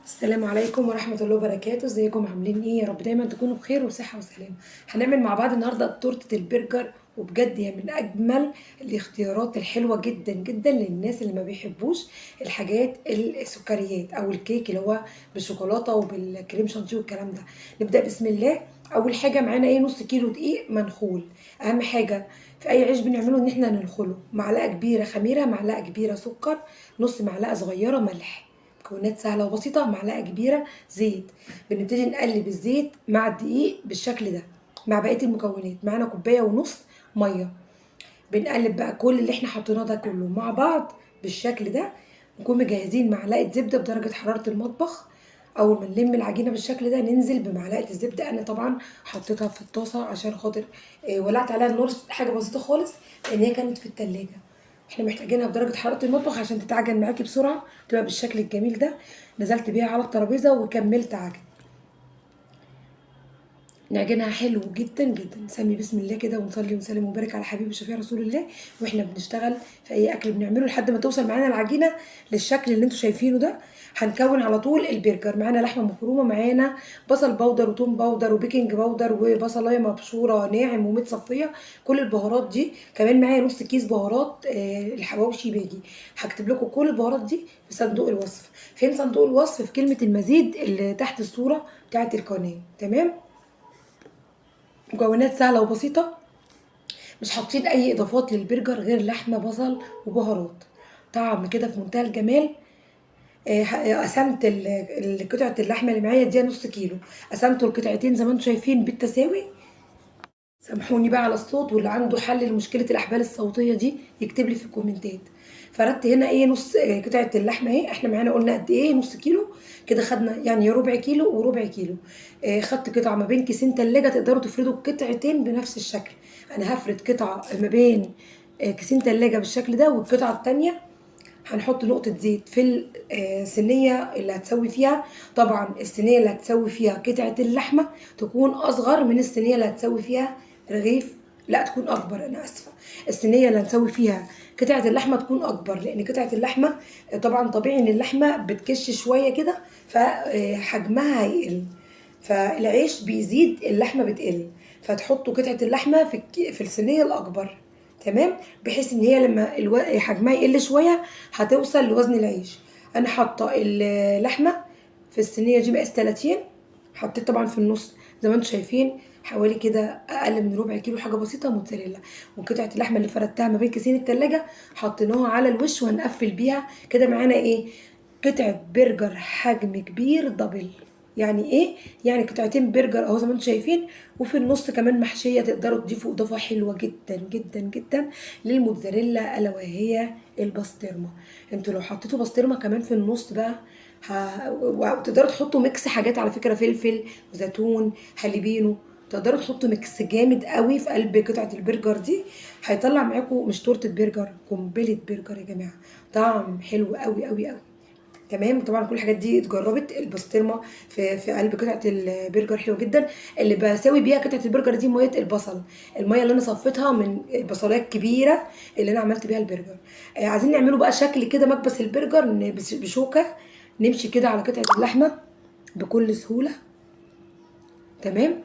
السلام عليكم ورحمة الله وبركاته. ازيكم عاملين ايه؟ يا رب دايما تكونوا بخير وصحة وسلامة. هنعمل مع بعض النهاردة تورتة البرجر، وبجد هي من اجمل الاختيارات الحلوة جدا جدا للناس اللي ما بيحبوش الحاجات السكريات او الكيك اللي هو بالشوكولاتة وبالكريم شانتيه والكلام ده. نبدأ بسم الله. اول حاجة معانا ايه؟ نص كيلو دقيق منخول. اهم حاجة في اي عيش بنعمله ان احنا ننخله. معلقة كبيرة خميرة، معلقة كبيرة سكر، نص معلقة صغيرة ملح. مكونات سهلة وبسيطة. معلقة كبيرة زيت. بنبتدي نقلب الزيت مع الدقيق بالشكل ده مع بقية المكونات. معانا كوباية ونص مية. بنقلب بقى كل اللي احنا حطيناه ده كله مع بعض بالشكل ده. نكون مجهزين معلقة زبدة بدرجة حرارة المطبخ. أول ما نلم العجينة بالشكل ده ننزل بمعلقة الزبدة. أنا طبعا حطيتها في الطاسة عشان خاطر ولعت عليها النار حاجة بسيطة خالص لأن هي كانت في التلاجة. احنا محتاجينها بدرجة حرارة المطبخ عشان تتعجن معاكي بسرعة تبقى بالشكل الجميل ده. نزلت بيها على الترابيزة وكملت عجن. نعجنها حلو جدا جدا. نسمي بسم الله كده ونصلي ونسلم ونبارك على حبيب وشفيع رسول الله واحنا بنشتغل في اي اكل بنعمله لحد ما توصل معانا العجينة للشكل اللي انتوا شايفينه ده. هنكون على طول البرجر. معانا لحمه مفرومه، معانا بصل powder وتوم powder و baking powder وبصلايه مبشوره ناعم ومتصفيه، كل البهارات دي. كمان معايا نص كيس بهارات الحواوشي باجي. هكتب لكم كل البهارات دي في صندوق الوصف. فين صندوق الوصف؟ في كلمة المزيد اللي تحت الصورة بتاعت القناة. تمام. مكونات سهلة وبسيطة، مش حاطين اي اضافات للبرجر غير لحمه بصل وبهارات. طعم كده في منتهى الجمال. قسمت قطعه اللحمة اللي معايا دي نص كيلو، قسمته لقطعتين زي ما انتم شايفين بالتساوي. سامحوني بقى على الصوت، واللي عنده حل لمشكلة الاحبال الصوتية دي يكتب لي في الكومنتات. فردت هنا ايه نص قطعه اللحمة اهي. احنا معانا قلنا قد ايه؟ نص كيلو كده، خدنا يعني ربع كيلو وربع كيلو. خدت قطعه ما بين كيسين تلاجة، تقدروا تفردوا قطعتين بنفس الشكل. انا هفرد قطعه ما بين كيسين تلاجة بالشكل ده، والقطعه التانية هنحط نقطة زيت في الصينية اللي هتسوي فيها. طبعا الصينية اللي هتسوي فيها قطعة اللحمة تكون أصغر من الصينية اللي هتسوي فيها رغيف، لا تكون أكبر، أنا آسفة. الصينية اللي هنسوي فيها قطعة اللحمة تكون أكبر، لأن قطعة اللحمة طبعا طبيعي إن اللحمة بتكش شوية كده فحجمها هيقل، فالعيش بيزيد اللحمة بتقل، فتحطوا قطعة اللحمة في الصينية الأكبر. تمام، بحيث ان هي لما حجمها يقل شوية هتوصل لوزن العيش. انا حاطه اللحمة في الصينية دي مقاس 30، حطيت طبعا في النص زي ما انتم شايفين حوالي كده اقل من ربع كيلو، حاجة بسيطة موتزاريلا. وقطعه اللحمة اللي فردتها ما بين كيسين التلاجة حطيناها على الوش وهنقفل بيها كده. معانا ايه؟ قطعه برجر حجم كبير double. يعني ايه؟ يعني قطعتين برجر اهو زي ما انتم شايفين، وفي النص كمان محشيه. تقدروا تضيفوا اضافه حلوة جدا جدا جدا للموتزاريلا الا وهي البسطرمه. انتوا لو حطيتوا بسطرمه كمان في النص بقى وتقدروا تحطوا mix حاجات على فكرة، فلفل وزيتون هالبينو، تقدروا تحطوا mix جامد قوي في قلب قطعه البرجر دي. هيطلع معاكم مش تورته برجر، قنبلة برجر يا جماعة. طعم حلو قوي قوي قوي. تمام. طبعا كل الحاجات دي اتجربت. البسطرمه في قلب قطعه البرجر حلو جدا. اللي بساوي بيها قطعه البرجر دي مية البصل، المية اللي انا صفيتها من البصلايه الكبيرة اللي انا عملت بيها البرجر. عايزين نعمله بقى شكل كده مكبس البرجر، بشوكة نمشي كده على قطعه اللحمة بكل سهولة. تمام،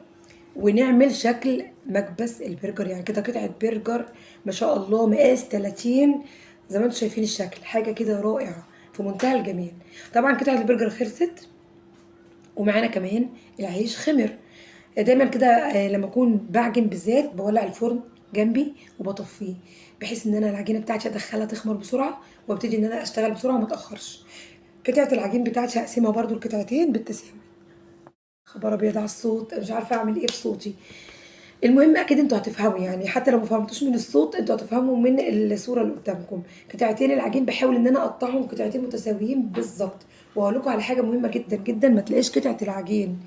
ونعمل شكل مكبس البرجر. يعني كده قطعه برجر ما شاء الله مقاس 30 زي ما انتم شايفين الشكل، حاجة كده رائعة في منتهى الجمال. طبعا قطعه البرجر خلصت، ومعانا كمان العيش خمر. دايما كده لما اكون بعجن بالذات بولع الفرن جنبي وبطفيه، بحيث ان انا العجينة بتاعتي ادخلها تخمر بسرعة وابتدي ان انا اشتغل بسرعة وما اتاخرش. قطعه العجين بتاعتي هقسمها برده لقطعتين بالتساوي. خبر ابيض على الصوت، مش عارفه اعمل ايه في صوتي. المهم اكيد انتوا هتفهموا، يعني حتى لو ما فهمتوش من الصوت انتوا هتفهموا من الصورة اللي قدامكم. قطعتين العجين بحاول ان انا اقطعهم قطعتين متساويين بالظبط. وهقول لكم على حاجة مهمة جدا جدا، ما تلاقيش قطعه العجين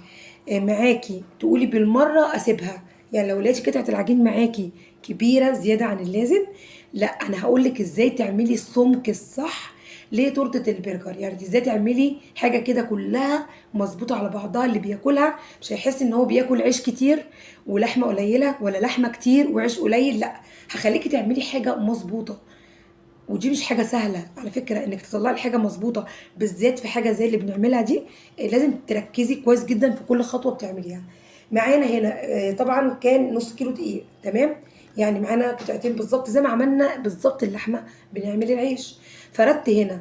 معاكي تقولي بالمرة اسيبها. يعني لو لقيتي قطعه العجين معاكي كبيرة زيادة عن اللازم، لا انا هقول لك ازاي تعملي السمك الصح لتورته البرجر. يعني ازاي تعملي حاجة كده كلها مظبوطة على بعضها، اللي بياكلها مش هيحس ان هو بياكل عيش كتير ولحمه قليله، ولا لحمه كتير وعيش قليل. لا، هخليكي تعملي حاجة مظبوطة. ودي مش حاجة سهلة على فكرة انك تطلعي الحاجة مظبوطة، بالذات في حاجة زي اللي بنعملها دي لازم تركزي كويس جدا في كل خطوة بتعمليها. معانا هنا طبعا كان نص كيلو دقيق، تمام؟ يعني معانا قطعتين بالظبط زي ما عملنا بالظبط اللحمة بنعمل العيش. فردت هنا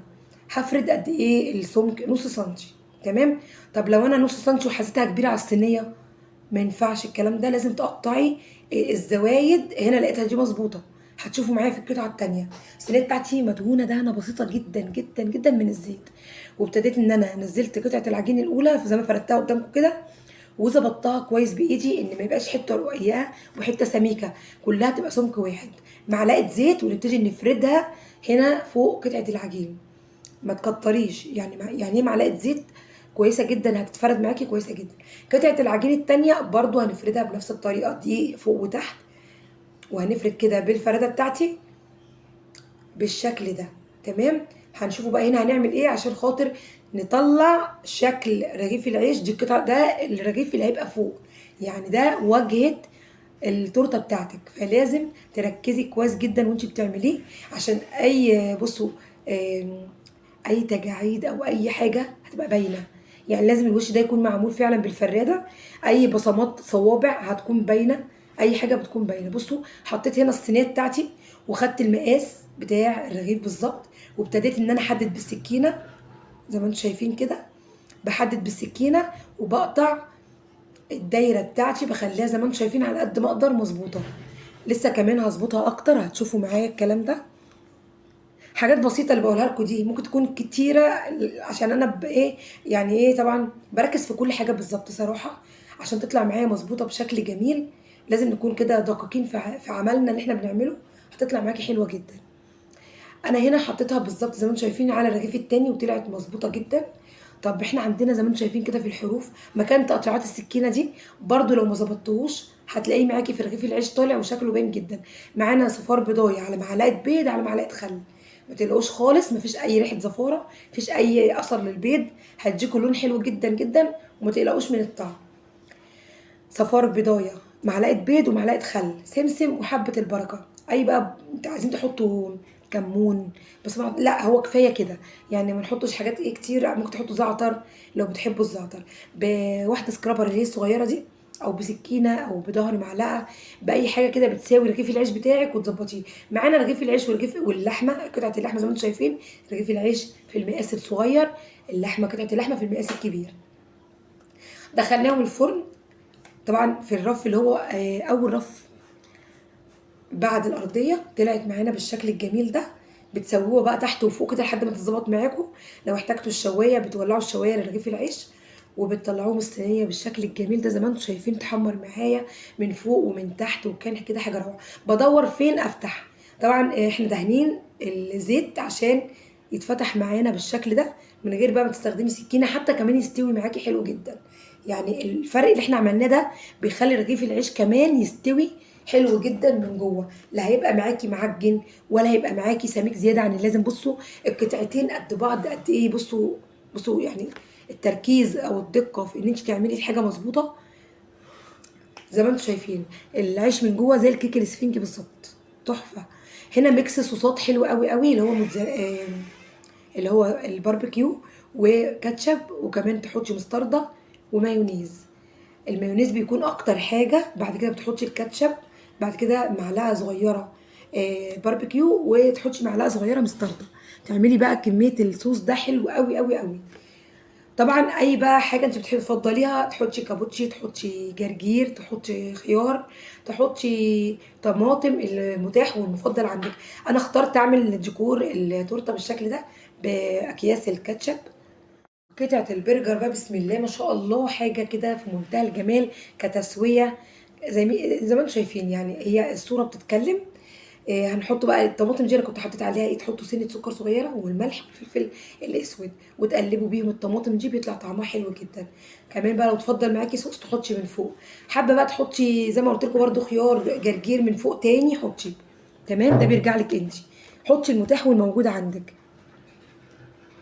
هفرد قد ايه السمك؟ نص سنتي، تمام؟ طب لو انا نص سنتي وحسيتها كبيرة على الصينية ما ينفعش الكلام ده، لازم تقطعي الزوايد. هنا لقيتها دي مظبوطة، هتشوفوا معايا في القطعة التانية. الصينية بتاعتي مدهونه دهنه بسيطة جدا جدا جدا من الزيت، وابتديت ان انا نزلت قطعه العجين الاولى زي ما فردتها قدامكم كده، وظبطتها كويس بايدي ان ما يبقاش حتة رقيقه وحتة سميكة، كلها تبقى سمك واحد. معلقه زيت ونبتدي نفردها هنا فوق قطعه العجين، ما تكتريش، يعني ايه معلقه زيت كويسة جدا هتتفرد معاكي كويسة جدا. قطعه العجين التانية برضو هنفردها بنفس الطريقة دي فوق وتحت، وهنفرد كده بالفرده بتاعتي بالشكل ده، تمام؟ هنشوفوا بقى هنا هنعمل ايه عشان خاطر نطلع شكل رغيف العيش. دي القطعة، ده الرغيف اللي هيبقى فوق، يعني ده واجهه التورتة بتاعتك، فلازم تركزي كويس جدا وانت بتعمليه عشان اي بصوا اي تجاعيد او اي حاجة هتبقى باينة. يعني لازم الوش ده يكون معمول فعلا بالفراده، اي بصمات صوابع هتكون باينة، اي حاجة بتكون باينة. بصوا حطيت هنا الصينية بتاعتي وخدت المقاس بتاع الرغيف بالظبط، وابتديت ان انا احدد بالسكينة زي ما انتم شايفين كده، بحدد بالسكينة وبقطع الدايرة بتاعتي، بخليها زي ما انتم شايفين على قد ما اقدر مظبوطة. لسه كمان هظبطها اكتر، هتشوفوا معايا الكلام ده. حاجات بسيطة اللي بقولها لكم دي ممكن تكون كتيرة عشان انا بايه يعني ايه، طبعا بركز في كل حاجة بالظبط صراحة عشان تطلع معايا مظبوطة بشكل جميل. لازم نكون كده دقيقين في عملنا اللي احنا بنعمله، هتطلع معاكي حلوة جدا. انا هنا حطيتها بالظبط زي ما انتم شايفين على الرغيف التاني وطلعت مظبوطة جدا. طب احنا عندنا زي ما انتم شايفين كده في الحروف مكان تقطيعات السكينة دي برضو لو ما ظبطتهوش هتلاقيه معاكي في رغيف العيش طالع وشكله باين جدا. معانا صفار بيضايه على معلقه بيض على معلقه خل، ما تقلقوش خالص، مفيش اي ريحه زفاره، مفيش اي اثر للبيض، هتديكوا لون حلو جدا جدا وما تقلقوش من الطعم. صفار بيضايه، معلقه بيض ومعلقة خل، سمسم وحبه البركة. اي بقى انتوا عايزين تحطوا كمون بس لا هو كفاية كده، يعني ما نحطش حاجات ايه كتير. ممكن تحطوا زعتر لو بتحبوا الزعتر، بواحدة scraper اللي هي الصغيرة دي، او بسكينة او بظهر معلقه، باي حاجة كده بتساوي رغيف العيش بتاعك وتظبطيه. معانا رغيف العيش والرغيف واللحمة، قطعه اللحمة زي ما انتم شايفين، رغيف العيش في المقاس الصغير، اللحمة قطعه اللحمة في المقاس الكبير. دخلناهم الفرن طبعا في الرف اللي هو اول رف بعد الارضية، طلعت معانا بالشكل الجميل ده. بتسووها بقى تحت وفوق كده لحد ما تتظبط معاكم. لو احتاجتوا الشوايه بتولعوا الشوايه لرغيف العيش وبتطلعوه من الصينية بالشكل الجميل ده زي ما انتم شايفين، تحمر معايا من فوق ومن تحت، وكان كده حاجة روعه. بدور فين افتح، طبعا احنا دهنين الزيت عشان يتفتح معانا بالشكل ده من غير بقى ما تستخدمي سكينة، حتى كمان يستوي معاكي حلو جدا. يعني الفرق اللي احنا عملناه ده بيخلي رغيف العيش كمان يستوي حلو جدا من جوه، لا هيبقى معاكي معجن ولا هيبقى معاكي سميك زيادة عن اللازم. بصوا القطعتين قد بعض قد ايه، بصوا يعني التركيز او الدقة في ان انت تعملي الحاجة مظبوطة. زي ما انتم شايفين العيش من جوه زي الكيك الاسفنجي بالظبط، تحفة. هنا mix صوصات حلو قوي قوي، اللي هو اللي هو الباربيكيو وكاتشب، وكمان تحطي مستردة ومايونيز. المايونيز بيكون اكتر حاجة، بعد كده بتحطي الكاتشب، بعد كده معلقه صغيرة باربيكيو، وتحطي معلقه صغيرة مستردة. تعملي بقى كمية الصوص ده حلو قوي قوي قوي. طبعا اي بقى حاجة انت بتحبي تفضليها، تحطي كابوتشي، تحطي جرجير، تحطي خيار، تحطي طماطم، المتاح والمفضل عندك. انا اخترت اعمل ديكور التورتة بالشكل ده باكياس الكاتشب. قطعه البرجر بقى بسم الله ما شاء الله، حاجة كده في منتهى الجمال كتسويه، زي ما انتم شايفين، يعني هي الصورة بتتكلم. هنحط بقى الطماطم دي انا كنت حطيت عليها ايه، تحطوا سنة سكر صغيرة والملح والفلفل الاسود وتقلبوا بيهم الطماطم دي، بيطلع طعمها حلو جدا. كمان بقى لو تفضل معاكي صوص تحطي من فوق، حابة بقى تحطي زي ما قلت لكم برده خيار جرجير من فوق تاني حطي، تمام؟ ده بيرجع لك انت، حطي المتاح والموجود عندك،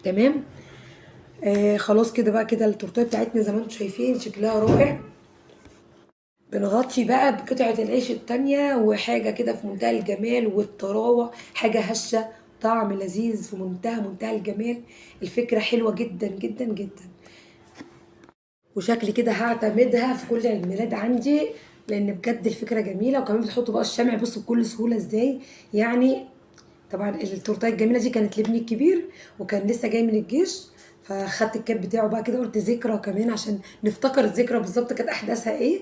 تمام؟ خلاص كده بقى كده التورتيه بتاعتنا زي ما انتم شايفين شكلها رائع. بنغطي بقى بقطعة العيش التانية، وحاجة كده في منتهى الجمال والطراوة، حاجة هشة طعم لذيذ في منتهى منتهى الجمال. الفكرة حلوة جدا جدا جدا، وشكلي كده هعتمدها في كل عيد ميلاد عندي، لان بجد الفكرة جميلة. وكمان بتحطوا بقى الشمع، بصوا بكل سهولة ازاي. يعني طبعا التورتايه الجميلة دي كانت لابني الكبير، وكان لسه جاي من الجيش، فخدت الكاب بتاعه بقى كده، قلت ذكرى كمان عشان نفتكر الذكرى بالظبط كانت احداثها ايه.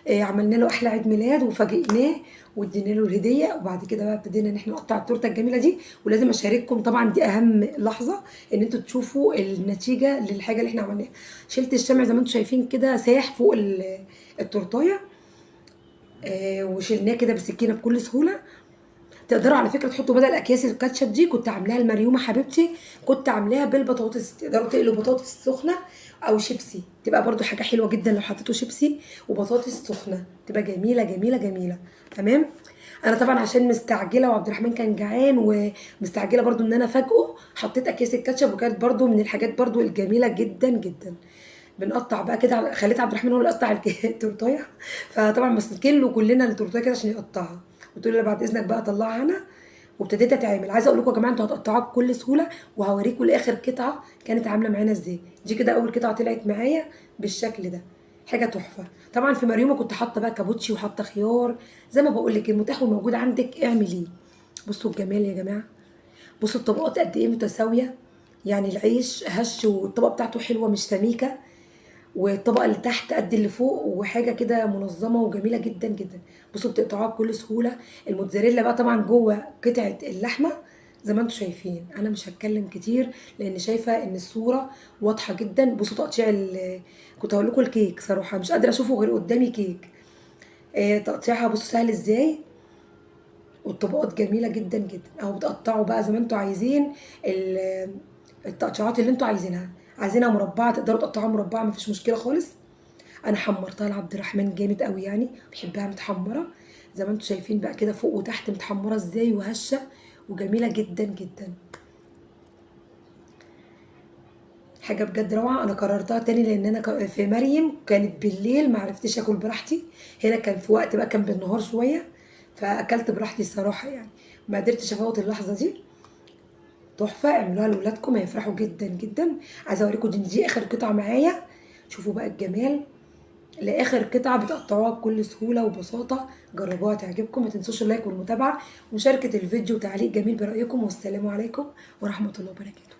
عملنا له احلى عيد ميلاد وفاجئناه وادينا له الهدية. وبعد كده بقى ابتدينا ان احنا نقطع التورتة الجميلة دي. ولازم اشارككم طبعا، دي اهم لحظة ان انتوا تشوفوا النتيجة للحاجة اللي احنا عملناها. شلت الشمع زي ما انتوا شايفين كده ساح فوق التورتايه، وشلناه كده بالسكينة بكل سهولة. تقدروا على فكرة تحطوا بدل اكياس الكاتشب دي، كنت عاملاها المريومه حبيبتي، كنت عاملاها بالبطاطس. تقدروا تقلوا بطاطس سخنة او شيبسي، تبقى برضو حاجة حلوة جدا لو حطيتوا شيبسي وبطاطس سخنة، تبقى جميلة جميلة جميلة. تمام. انا طبعا عشان مستعجلة وعبد الرحمن كان جعان ومستعجله برضو ان انا افاجئه، حطيت اكياس الكاتشب، وكانت برضو من الحاجات برضو الجميلة جدا جدا. بنقطع بقى كده، خليت عبد الرحمن هو اللي قطع التورتايه، فطبعا مسكين له كلنا التورتايه كده عشان يقطعها. قلت له بعد اذنك بقى طلعها انا، وابتديت اتعامل. عايزه اقول لكم يا جماعة انتوا هتقطعوها بكل سهولة، وهوريكم لاخر قطعه كانت عامله معانا ازاي. دي كده اول قطعه طلعت معايا بالشكل ده، حاجة تحفة. طبعا في مريومه كنت حاطه بقى كابوتشي وحاطه خيار، زي ما بقول لك المتاح والموجود عندك اعمليه. بصوا الجمال يا جماعة، بصوا الطبقات قد ايه متساوية، يعني العيش هش والطبقة بتاعته حلوة مش سميكة، والطبقة اللي تحت قد اللي فوق، وحاجه كده منظمة وجميلة جدا جدا. بصوا بتقطعوها بكل سهولة. الموتزاريلا بقى طبعا جوه قطعه اللحمة زي ما انتم شايفين. انا مش هتكلم كتير لان شايفه ان الصورة واضحة جدا. بصوا تقطيع كنت هقول لكم الكيك صراحة مش قادرة اشوفه غير قدامي كيك. تقطيعها بصوا سهل ازاي، والطبقات جميلة جدا جدا. اهو بتقطعوا بقى زي ما انتم عايزين التقطيعات اللي انتم عايزينها. عايزينها مربعه تقدروا تقطعوها مربعه، مفيش مشكلة خالص. انا حمرتها لعبد الرحمن جامد قوي، يعني بحبها متحمره زي ما انتم شايفين بقى كده فوق وتحت متحمره ازاي، وهشه وجميلة جدا جدا. حاجة بجد روعه. انا كررتها تاني لان انا في مريم كانت بالليل ما عرفتش اكل براحتي، هنا كان في وقت بقى كان بالنهار شوية، فاكلت براحتي الصراحة، يعني ما قدرتش افوت اللحظة دي. تحفة، اعملوها لاولادكم هيفرحوا جدا جدا. عايزه اوريكم دي اخر قطعه معايا، شوفوا بقى الجمال لاخر قطعه، بتقطعوها بكل سهولة وبساطة. جربوها تعجبكم. ما تنسوش اللايك والمتابعة ومشاركة الفيديو وتعليق جميل برايكم. والسلام عليكم ورحمة الله وبركاته.